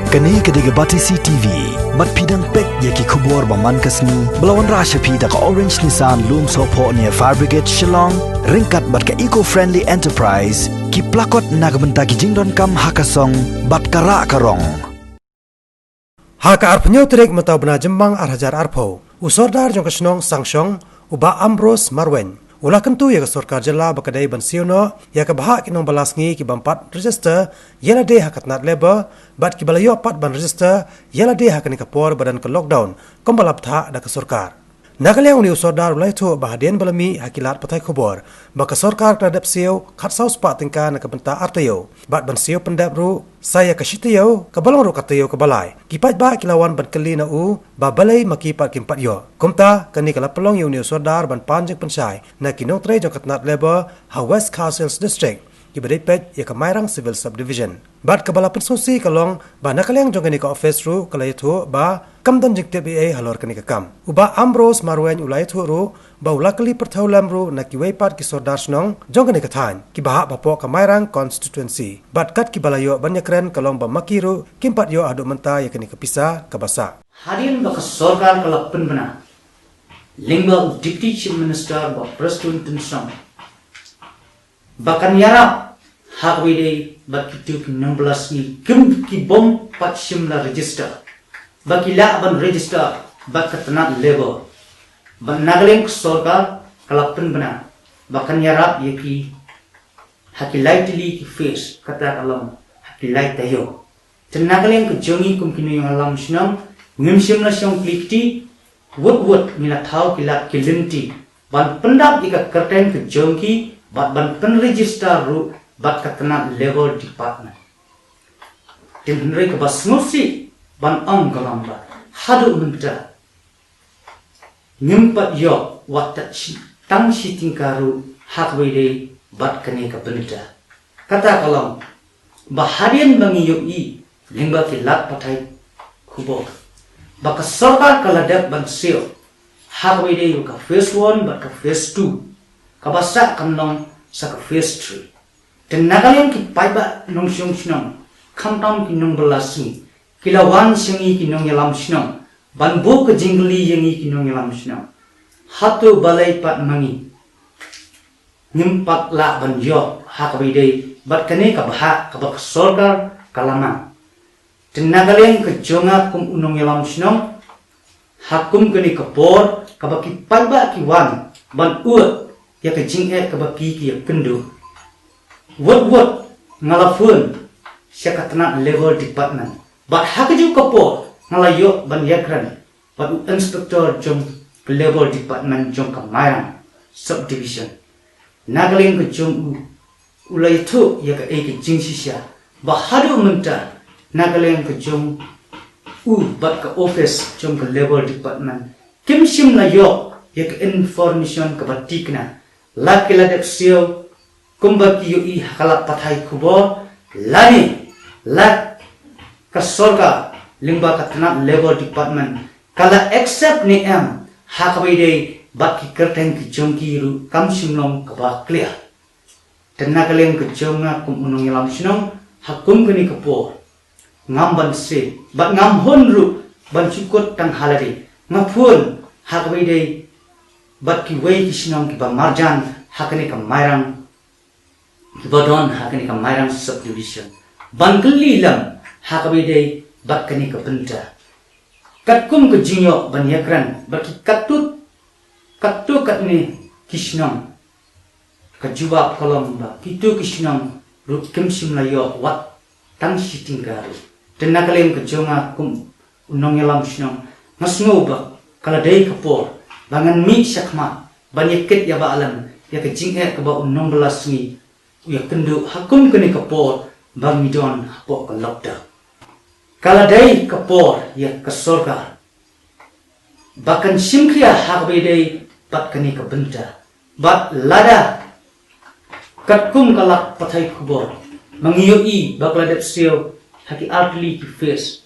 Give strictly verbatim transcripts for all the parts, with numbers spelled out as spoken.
Kane ka dei ka Batesi T V. Bad phi dang peit ïa ki khubor ba man ka sngi ba la wanrah sha phi da ka Orange Nissan Lumsohphoh near Fire Brigade Shillong, ryngkat bad ka Eco Friendly Enterprise, ki plakot na ka bynta ki jingdonkam ha ka song bad ka rah ka rong. Ha ka arphew tarik mynta u bnai Jymmang ar hajar arphew, u Sordar jong ka shnong Sangshong, u Bah Ambrose Marwein, u la kyntu ïa ka sorkar jylla ba ka dei ban siew noh ïa ka bhah ki nongbylla sngi ki bym pat register ïa lade ha ka tnat Labour, bad ki ba la ïoh pat ban register ïa lade ha kane ka por ba don ka lockdown, kumba la bthah da ka sorkar. Na ka liang une u Sordar u la ïathuh ba hadien ba la mih ha ki lad pathai khubor ba ka sorkar ka la dep siew khatsaw spah tyngka na ka bynta ar taïew, bad ban siew pyndep ruh sa ïa ka shi taïew, kaba long ruh ka taïew kaba lai. Ki paidbah ki la wan ban kylli na u ba balei ma ki pat kim pat ïoh. Kumta kane ka la pynlong ïa une u Sordar ban pan jingpynshai na ki nongtrei jong ka tnat Labour ha West Khasi Hills District, kiba dei peit ïa ka Mairang Civil Subdivision. Bad kaba la pynsngewsih ka long ba na ka liang jong kane ka office ruh ka la ïathuh ba kam don jingtip ei ei halor kane ka kam. U Bah Ambrose Marwein u la ïathuh ruh ba u la kylli pyrthew lem ruh na kiwei pat ki sordar shnong jong kane ka thaiñ, kiba hap hapoh ka Mairang constituency. Bad kat kiba la ïoh ban ïakren ka long ba ma ki ruh kim pat ïoh haduh mynta ïa kane ka pisa kaba sah. Hadien ba ka sorkar ka la pynbna lyngba u Deputy Chief Minister Bah Prestone Tynsong ba kan ïarap ha kaba ïadei bad kito ki nongbylla sngi kim, ki bym pat shym la register, ba ki lah ban register bad ka tnat Labour. Bad na ka liang ka sorkar ka la pynbna ba kan ïarap ïa ki ha ki lai tylli ki phase, kata ka long ha ki lai taïew. Te na ka liang ka jong ngi kum ki nongïalam shnong, ngim shym la shong kli kti, wut wut ngi la thaw ki lad ki lynti ban pyndap ïa ka kyrteng ka jong ki bad ban pynregister ruh bad ka tnat Labour Department. Te hynrei kaba sngewsih ban ong ka long ba haduh mynta ngim pat ïoh wat tang shi, tang shi tyngka ruh ha kaba ïadei bad kane ka bynta. Kata ka long ba hadien ba ngi ïohi lyngba ki lad pathai khubor ba ka sorkar ka la dep ban siew ha kaba ïadei bad ka phase one bad ka phase two, kaba sah kan long sa ka phase three. Te na ka liang ki paidbah nongshong shnong, khamtam ki nongbylla sngi, ki la wan sha ngi ki nongïalam shnong ban buh ka jingkylli ïa ngi ki nongïalam shnong, hato balei pat ma ngi ngim pat lah ban ïoh ha kaba ïadei bad kane ka bhah kaba ka sorkar ka la mang. Te na ka liang ka jong nga kum u nongïalam shnong, ha kum kane ka por kaba ki paidbah ki wan ban ud ïa ka jingeh kaba ki, ki ïakynduh, wut wut nga la phone sha ka tnat Labour Department. Bad ha kajuh ka por nga la ïoh ban ïakren bad u inspector jong ka Labour Department jong ka Mairang Subdivision. Na ka liang ka jong u, u la ïathuh ïa kaei ka jingshisha ba haduh mynta na ka liang ka jong u bad ka office jong ka Labour Department kim shym la ïoh ïa ka information kaba thikna, la ki la dep siew kumba ki ïohi ha ka lad pathai khubor, lane la ka sorkar lyngba ka tnat Labour Department ka la accept ne em ha kaba ïadei bad ki kyrteng ki jong ki ruh kam shym long kaba clear. Te na ka liang ka jong nga kum u nongïalam shnong, ha kum kane ka por ngam ban siew bad ngam hun ruh ban shu kut tang ha lade. Nga phone ha kaba ïadei bad kiwei ki shnong kiba marjan ha kane ka Mairang, kiba don ha kane ka Mairang Subdivision, ban kylli lem ha kaba ïadei bad kane ka bynta. Katkum ka jingïoh ban ïakren bad ki katto katne ki shnong, ka jubab ka long ba kito ki shnong ruh kim shym la ïoh wat tang shi tyngka ruh. Te na ka liang ka jong nga kum u nongïalam shnong, nga sngew ba ka la dei ka por ba ngan mih shakhmat ban ïakit ïa ba alam ïa ka jingeh kaba u nongbylla sngi u ïakynduh ha kum kane ka por ba ngi don hapoh ka lockdown. Ka la dei ka por ïa ka sorkar ba kan shim khia ha kaba ïadei bad kane ka bynta. Bad lada katkum ka lad pathai khubor ma ngi ïohi ba ka la dep siew ha ki artylli ki phase,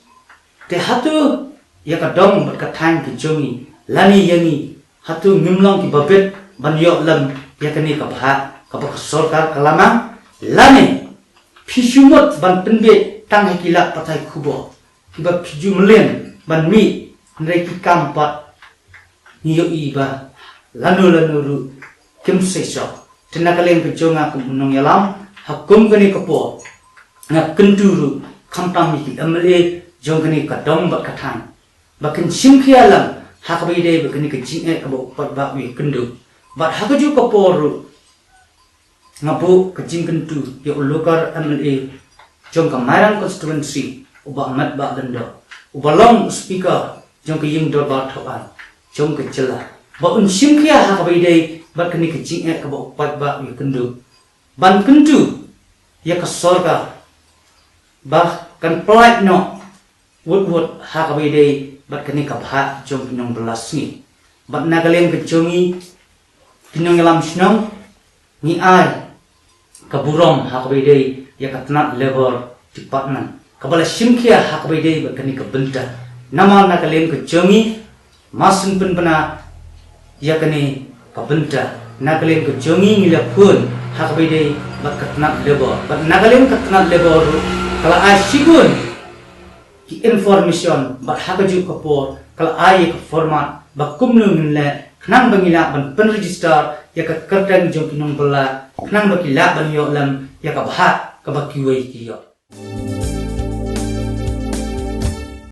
te hato ïa ka dong bad ka thaiñ ka jong ngi lane ïa ngi, hato ngim long kiba bit ban ïoh lem ïa kane ka bhah kaba ka sorkar ka la mang? Lane phi shu mut ban pynbeit tang ha ki lad pathai khubor? kiba phi ju mlien ban mih, hynrei ki kam pat ngi ïohi ba lano lano ruh kim seisoh. Te na ka liang ka jong nga kum u nongïalam ha kum kane ka por, nga kyntu ruh khamtam ïa ki M L A jong kane ka dong bad ka thaiñ ba kin shim khia lang ha kaba ïadei bad kane ka jingeh kaba u paidbah u ïakynduh. Bad ha kajuh ka por ruh nga buh ka jingkyntu ïa u Lokar M L A jong ka Mairang constituency, u Bah Metbah Lyngdoh, uba long u Speaker jong ka Ïing Dorbar Thawaiñ jong ka jylla, ba un shim khia ha kaba ïadei bad kane ka jingeh kaba u paidbah u ïakynduh, ban kyntu ïa ka sorkar ba kan pyllait noh wut wut ha kaba ïadei bad kane ka bhah jong ki nongbylla sngi. Bad na ka liang ka jong ngi ki nongïalam shnong, ngi ai ka burom ha kaba ïadei ïa ka tnat Labour Department kaba la shim khia ha kaba ïadei bad kane ka bynta. Namar na ka liang ka jong ngi, mar shen pynbna ïa kane ka bynta, na ka liang ka jong ngi ngi la phone ha kaba ïadei bad ka tnat Labour, bad na ka liang ka tnat Labour ruh ka la ai shibun ki information, bad ha kajuh ka por ka la ai ïa ka format ba kumno ngin leh khnang ba ngi lah ban pynregister ïa ka kyrteng jong ki nongbylla, khnang ba ki lah ban ïoh lem ïa ka bhah kaba kiwei ki ïoh.